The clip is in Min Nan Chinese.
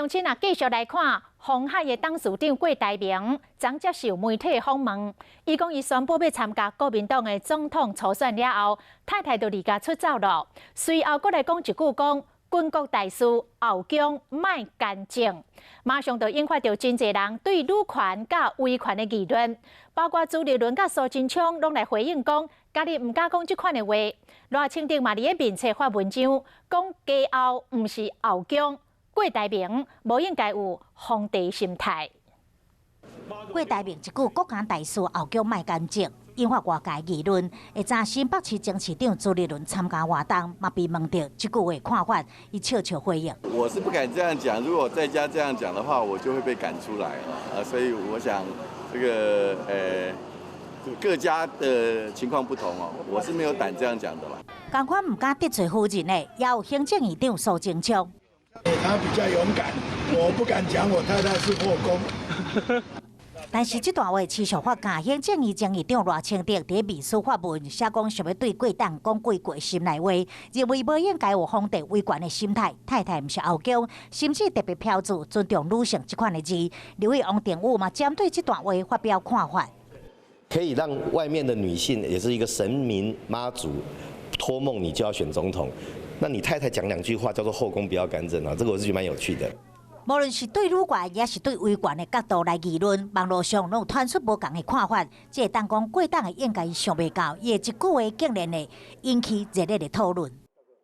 鄉親啊，繼續來看鴻海的董事長郭台銘，昨接受媒體訪問，伊講伊宣布欲參加國民黨的總統初選了後，太太就離家出走了。隨後閣來講一句講軍國大事後宮莫干政，馬上就引發著真濟人對女權佮威權的議論，包括朱立倫佮蘇貞昌攏來回應講，家己毋敢講這款的話。賴清德嘛佇咧面冊發文章，講家後毋是後宮。郭台銘無應該有皇帝心態。郭台銘一句國家大事後宮莫干政，引發外界議論。下晝新北市前市長朱立倫參加活動，嘛被問著這句話看法，伊笑笑回應。我是不敢這樣講，如果在家這樣講的話，我就會被趕出來啊！所以我想，這個各家的情況不同哦，我是沒有膽這樣講的啦。仝款毋敢得罪夫人的，也有行政院長蘇貞昌。他比較勇敢，我不敢講我太太是後宮。但是這段話持續發酵，行政院前院長賴清德佇面書發文，寫講想欲對郭董講幾句心內話，認為無應該有皇帝威權的心態，太太毋是後宮，甚至特別標註尊重女性這款的字。立委王定宇嘛針對這段話發表看法。可以讓外面的女性也是一個神明媽祖托夢，你就要選總統。那你太太講兩句話叫做後宮不要干政啊，這個我是覺得蠻有趣的。無論是對女權，抑是對威權的角度來議論，網路上攏有傳出無仝的看法。這會當講郭董的應該想袂到，伊的一句話竟然會引起熱烈的討論。